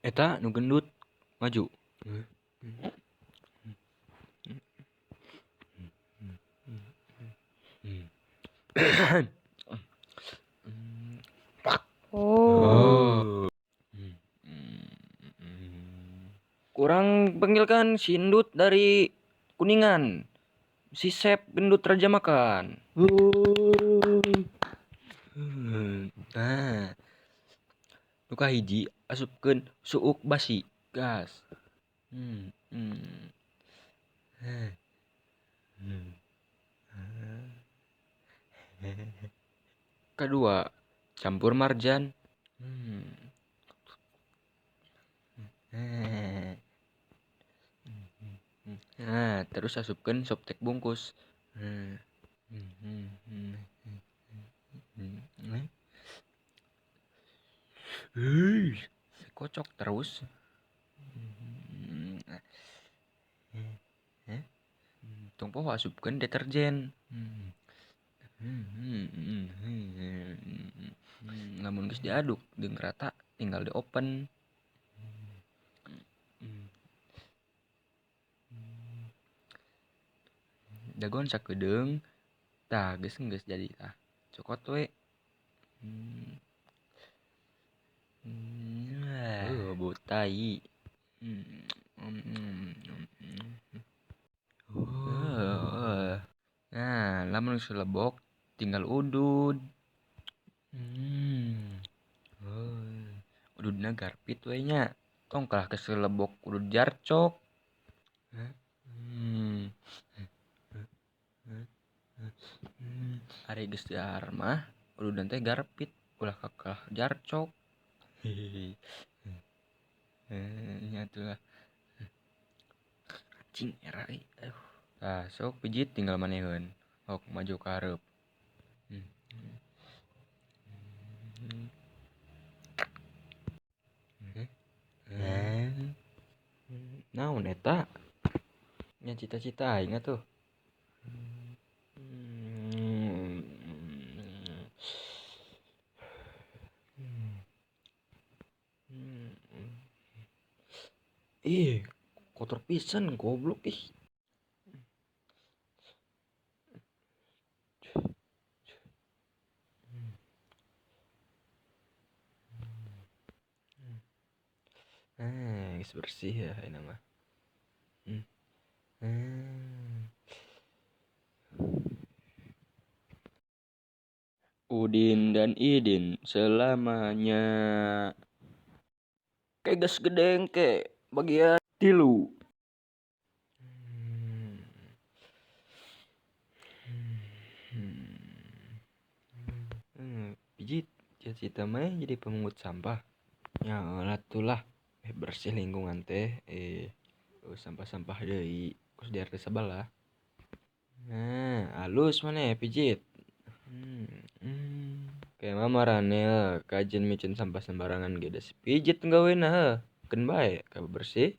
Eta nu gendut maju. Oh. Kurang panggilkan si Endut dari Kuningan. Si Sep gendut raja makan. Nah, nu kahiji asupkeun suuk basi gas. Kedua, campur marjan. Nah, terus asupkeun Softex bungkus. Kocok terus. Tong poho asupkeun deterjen. Lamun geus diaduk jeung rata tinggal di open. Dagoan sakedeung tah geus geus jadi tah. Cokot we. Bau tai. Nah, lamun geus lebok tinggal udud. Ududna garpit we nya. Tong kalah geus lebok udud jarcok. Ari geus dahar mah ududna teh garpit ulah kakalah jarcok. Nya atuh lah. Cing era euy. Aduh. Tah sok pijit tinggal maneheun. Sok maju ka hareup. Naon eta? Nya cita-cita aing atuh. Ih, kotor pisan goblok ih. Geus bersih ya ini mah. Udin dan Idin selamanya. Keges gedeng ke bagian 3. Pijit cita-cita mah jadi pemungut sampah. Ya lah tuh lah, bersih lingkungan teh, sampah-sampah deui kos di RT sebelah. Nah, halus mana pijit. Kayak mama rane kajian micin sampah sembarangan ge da si pijit gawena heuh. Keun bae ka bersih.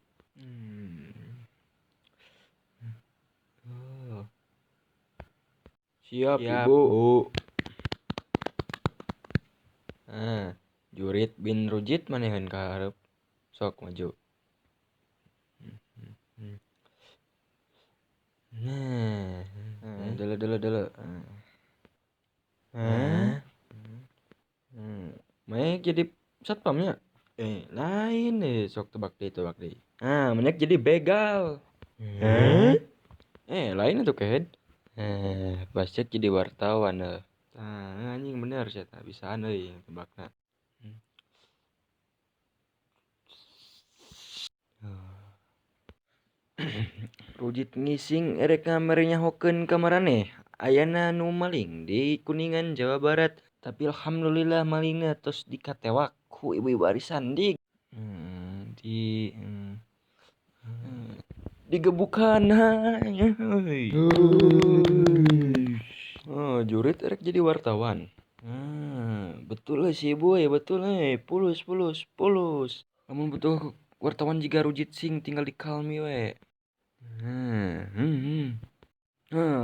Oh. Siap, Siap, Ibu. Bu. Nah, Jurit bin Rujit maneheun ka hareup. Sok maju. Nah, dulu dulu dulu. Hah? Maek jadi satpamnya? Lain nih, sok tebak deui, tebak deui. Ah, manek jadi begal. Hah? Lain atuh kehed. Pasti jadi wartawan heuh. Tah, anjing bener sia tah, bisaan euy tebakna. Rujit ngising erek ngamere nyahokeun ka maraneh. Ayana nu maling di Kuningan, Jawa Barat. Tapi alhamdulillah malingna tos dikatewak ku ibu-ibu arisan di digebukan. Oh, Jurit erek jadi wartawan. Betul euy si ibu euy, betul euy. Pulus pulus pulus. Lamun butuh wartawan jiga Rujit Sing tinggal di kalmi we.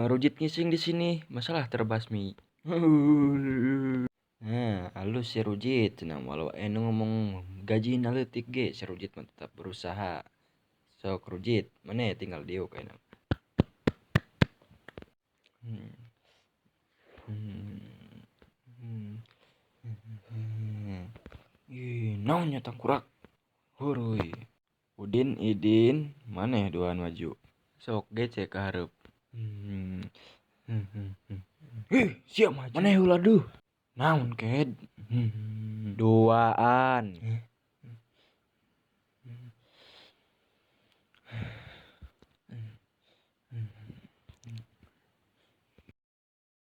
Rujit ngising di sini masalah terbasmi. Nah, alus si Rujit cenah, walau aya nu ngomong gajina leutik ge si Rujit mah tetap berusaha. Sok Rujit, maneh tinggal diuk ayeuna. Ih, naon nya tangkurak? Huruy. Udin, Idin, maneh duaan maju. Sok gece ka hareup. Ih, sia maju. Maneh ulah duh. Naon, Ked? Duaan.